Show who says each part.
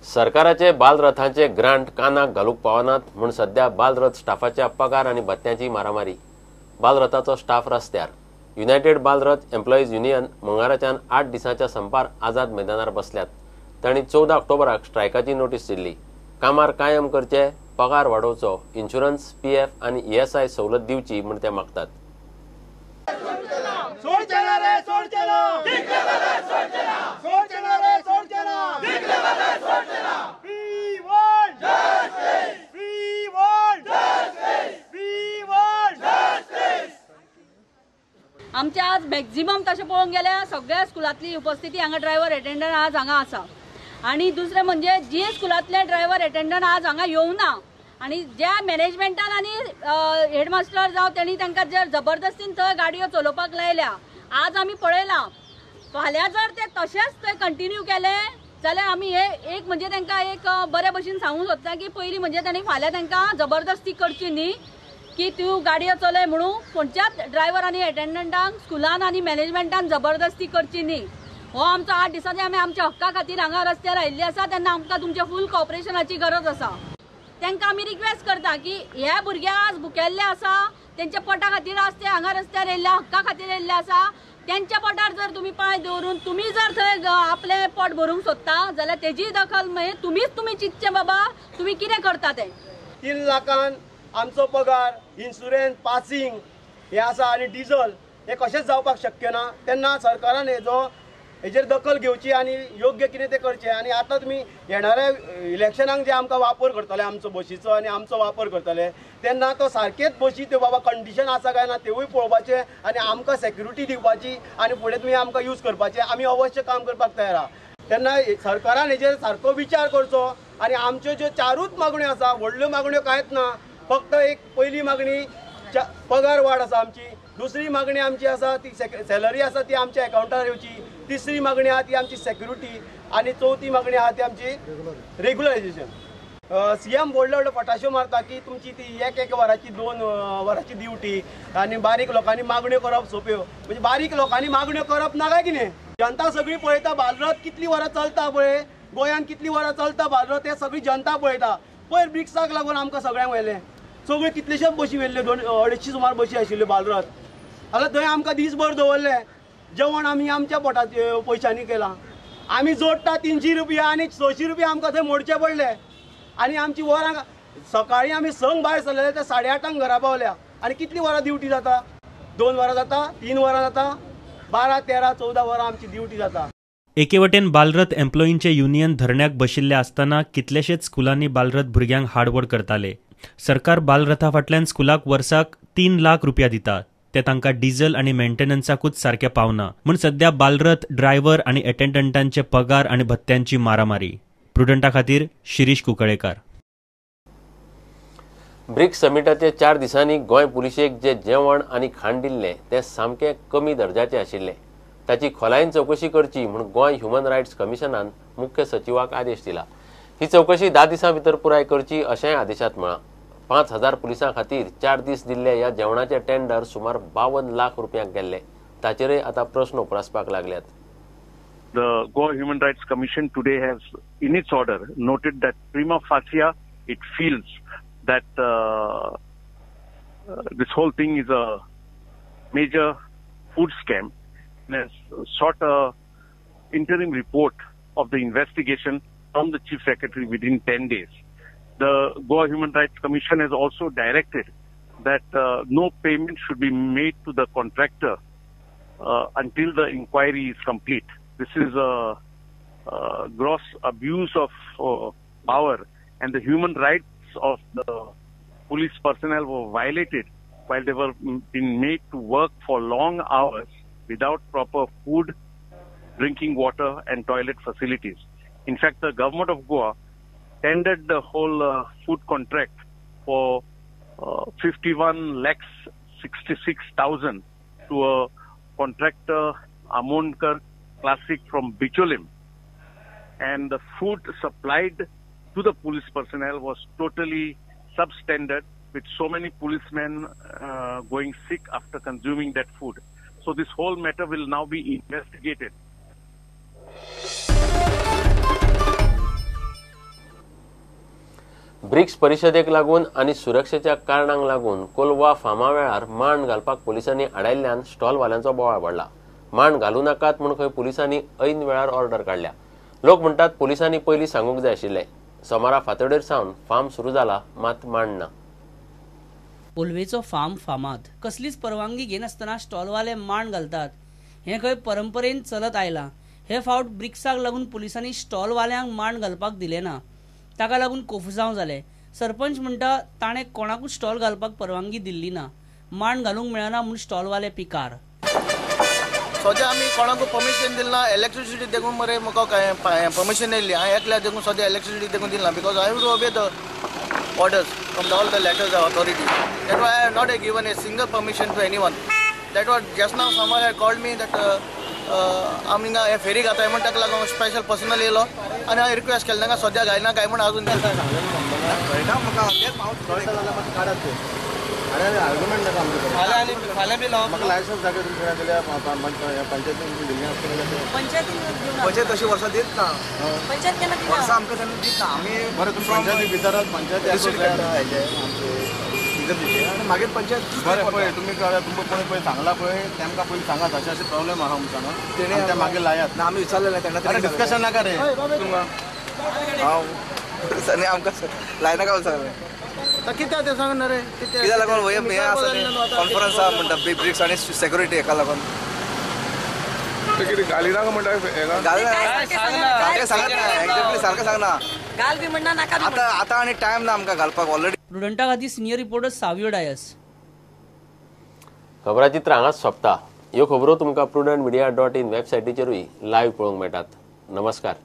Speaker 1: सरकाराचे बालरथांचे ग्रांट कानाक घालूंक पावनात म्हूण सध्या बालरथ स्टाफाच्या पगार आनी भत्त्यांची मारामारी. बालरथाचो स्टाफ रस्त्यार. युनायटेड बालरथ एम्प्लॉईज युनियन मंगळाराच्यान 8 दिसांच्या संपार आझाद मैदानार बसल्यात. तांणी 14 ऑक्टोबराक स्ट्रायकाची नोटीस दिल्ली. कामार कायम करचे, पगार वाडोवचो, इन्शुरन्स, पीएफ आनी ईएसआय सवलत दिवची म्हूण ते मागतात.
Speaker 2: आमच्या आज मॅक्झिमम तशें पळोवंक गेल्यार सगळ्या स्कुलांतली उपस्थिती हांगा ड्रायव्हर एटेंडंट आज हांगा आसा. आनी दुसरें म्हणजे जे स्कुलांतले ड्रायव्हर एटेंडंट आज हांगा येवना आनी ज्या मॅनेजमेंटान आनी हेडमास्टर जावं तेणी तांकां जर जबरदस्तीन थंय गाडयो चलोवपाक लायल्या, आज आमी पळयलां. फाल्यां जर ते तशेंच थंय कंटिन्यू केले जाल्यार आमी हे एक म्हणजे तांकां एक बरे भशेन सांगूंक सोदता की पयलीं म्हणजे तांणी फाल्यां तांकां जबरदस्ती करची न्ही की तूं गाडयो चलय म्हणून खंयच्याच ड्रायव्हर आनी एटेंडंटांक स्कुलान आनी मॅनेजमेंटान जबरदस्ती करची न्ही. हो आमचो 8 दिसांनी आमी आमच्या हक्का खातीर हांगा रस्त्यार आयिल्ले आसा, तेन्ना आमकां तुमच्या फूल कॉपरेशनाची गरज आसा. तांकां आमी रिक्वेस्ट करता की हे भुरगे आज भुकेल्ले आसा, तेंच्या पोटा खातीर आज ते हांगा रस्त्यार येयल्ले, हक्का खातीर येयल्ले आसा. तेंच्या पोटार जर तुमी पांय दवरून तुमी जर थंय आपलें पोट भरूंक सोदता जाल्यार तेजी दखल मागीर तुमीच तुमी चिंतचें बाबा तुमी कितें करता तें.
Speaker 3: 3 लाखान आमचो पगार, इन्शुरन्स, पासिंग हें आसा आनी डिजल हें कशेंच जावपाक शक्य ना. तेन्ना सरकारान हेजो हेजेर दखल घेवची आनी योग्य कितें तें करचें. आनी आतां तुमी येणाऱ्या इलेक्शनाक जे आमकां वापर करतले आमचो बशीचो आनी आमचो वापर करतले तेन्ना तो सारकेच बशी त्यो बाबा कंडिशन आसा काय ना तेवूय पळोवपाचें आनी आमकां सेक्युरिटी दिवपाची आनी फुडें तुमी आमकां यूज करपाचें. आमी अवश्य काम करपाक तयार आहा. तेन्ना सरकारान हेजेर सारको विचार करचो आनी आमच्यो ज्यो 4ूच मागण्यो आसा, व्हडल्यो मागण्यो कांयच ना, फक्त एक पयली मागणी पगार वाड आसा आमची, दुसरी मागणी आमची आसा ती सॅलरी आसा ती आमच्या अकावंटार येवची, तिसरी मागणी आहा ती आमची सेक्युरिटी आनी चवथी मागणी आहा ती आमची रेगुलरायझेशन. सीएम व्हडले व्हडले फटाश्यो मारता की तुमची ती एक वराची 2 वराची ड्युटी आनी बारीक लोकांनी मागण्यो करप सोंप्यो, म्हणजे बारीक लोकांनी मागण्यो करप ना काय कितें? जनता सगळी पळयता बालरथ कितली वरां चलता पळय, गोंयांत कितली वरां चलता बालरथ तें सगळी जनता पळयता. पयर ब्रिक्साक लागून आमकां सगळ्यांक व्हेलें, सगळ्यो कितलेशेच बशी व्हेल्ल्यो, 200-250 सुमार बशी आशिल्ल्यो बालरथ. जाल्यार थंय आमकां दीसभर दवरलें, जेवण आमी आमच्या पोटाचे पयशांनी केलां, आमी जोडटा 300 रुपया आनी 600 रुपया आमकां थंय मोडचे पडले. आनी आमची वरां सकाळीं आमी 6 भायर सरलेले ते 8:30 घरा पावल्या आनी कितली वरां ड्युटी जाता? 2 वरां जाता, 3 वरां जाता, 12, 13, 14 वरां आमची ड्युटी जाता.
Speaker 4: एके वटेन बालरथ एम्प्लॉईंचे युनियन धरण्याक बशिल्ले आसतना कितलेशेच स्कुलांनी बालरथ भुरग्यांक हाडवड करताले. सरकार बालरथा फाटल्यान स्कुलाक वर्साक 3 लाख रुपया दिता, ते तांकां डिझल आनी मेंटेनन्साकूच सारकें पावना म्हूण सध्या बालरथ ड्रायव्हर आनी एटेंडंटांचे पगार आनी भत्त्यांची मारामारी. प्रुडंटा खातीर शिरीष कुंकळेकार.
Speaker 1: ब्रिक्स समिटाचे 4 दिसांनी गोंय पुलिशेक जे जेवण आनी खाण दिल्लें तें सामकें कमी दर्जाचें आशिल्लें. ताची खोलायेन चवकशी करची म्हूण गोंय ह्युमन रायट्स कमिशनान मुख्य सचिवाक आदेश दिला. ही चवकशी 10 दिसां भितर पुराय करची अशेंय आदेशांत म्हळां. 5000 पुलिसां खातीर 4 दीस दिल्ले ह्या जेवणाचे टेंडर सुमार 52 लाख रुपयांक गेल्ले. ताचेरय आतां प्रश्न उप्रासपाक लागल्यात.
Speaker 5: The Goa Human Rights Commission today has, in its order, noted that prima facie it feels that this whole thing is a major food scam and has sought a interim report of the investigation from the Chief Secretary within 10 days. The Goa Human Rights Commission has also directed that no payment should be made to the contractor until the inquiry is complete. This is a gross abuse of power, and the human rights of the police personnel were violated while they were being made to work for long hours without proper food, drinking water and toilet facilities. In fact, the government of Goa tendered the whole food contract for 51,66,000 to a contractor, Amonkar Classic from Bicholim, and the food supplied to the police personnel was totally substandard, with so many policemen going sick after consuming that food. So this whole matter will now be investigated.
Speaker 1: BRICS परिशदेक लागून आनी सुरक्षेच्या कारणांक लागून Colva pharma वेळार मांड घालपाक पुलिसांनी आडायल्ल्यान स्टॉलवाल्यांचो बोवाळ पडला. मांड घालू नाकात म्हूण खंय पुलिसांनी ऐन वेळार ऑर्डर काडल्या. लोक म्हणटात पुलिसांनी पयलीं सांगूंक जाय आशिल्लें. सोमारा फांतोडेर सावन फार्म सुरू जाला, मात मांड ना.
Speaker 6: कोलवेचो फार्म फामाद. कसलीच परवानगी घेनासतना स्टॉलवाले मांड घालतात हें खंय परंपरेन चलत आयलां. हे फावट ब्रिक्साक लागून पुलिसांनी स्टॉलवाल्यांक मांड घालपाक दिलें ना. ताका लागून कोफुसांव जालें. सरपंच म्हणटा ताणें कोणाकूच स्टॉल घालपाक परवानगी दिल्ली ना. मांड घालूंक मेळना म्हूण स्टॉलवाले पिकार.
Speaker 7: सद्या आमी कोणाकू परमिशन दिल ना. इलेक्ट्रिसिटी देखून मरे म्हाका परमिशन येयल्ली हांवें एकल्या देखून सद्या इलेक्ट्रिसिटी देखून दिल ना, because I have to obey the orders from all the letters of authority. That why I have not given a single permission to anyone. That was just now someone had called me that आमी हिंगा हे फेरी घाताय म्हण ताका लागून special personal येयलो आनी हांवें रिक्वेस्ट केलें तांकां सद्या घायना काय म्हण अजून
Speaker 8: कळटा म्हाका तेंच हांव कळटा जाल्यार मातशें काडात तें. आनी आर्ग्युमेंट नाका आमचे कडेन.
Speaker 7: फाल्यां बी लावप
Speaker 8: म्हाका लायसन्स दाखय तुमच्या दिल्या पंचायतीन दिल्लें आसतलें जाल्यार.
Speaker 7: पंचायत तशी वर्सां दीत ना, वर्सां आमकां तेन्ना दीत ना आमी.
Speaker 8: बरें, तुमी पंचायतीक विचारात, पंचायती हेजे आमचे इगर्जेचे आनी मागीर पंचायत. बरें पळय तुमी तुमकां कोणी पळय सांगला पळय तेमकां पयलीं सांगात अशें अशें प्रॉब्लेम आहा म्हणून तेणें ते मागीर लायात.
Speaker 7: ना आमी विचारलें तेन्ना.
Speaker 8: डिस्कशन नाका रे
Speaker 7: तुमकां. हांव आनी आमकां लायना काय सांगलें कित्याक तें सांग ना रे. कित्याक लागून हें आसा कॉन्फरन्स आहा म्हणटा ब्रिक्स आनी सेक्युरिटी हेका लागून.
Speaker 9: घालिना म्हणटा
Speaker 7: सारकें सांगत ना, एक्झॅक्टली सारकें सांगना.
Speaker 2: घाल बी म्हणना नाका.
Speaker 7: आतां आतां आनी टायम ना आमकां घालपाक ऑलरेडी.
Speaker 6: प्रुडंटा खातीर सिनियर रिपोर्टर सावियो डायस.
Speaker 1: खबराचित्र हांगाच सोंपता. ह्यो खबरो तुमकां prudentmedia.in वेबसायटीचेरूय लायव्ह पळोवंक मेळटात. नमस्कार.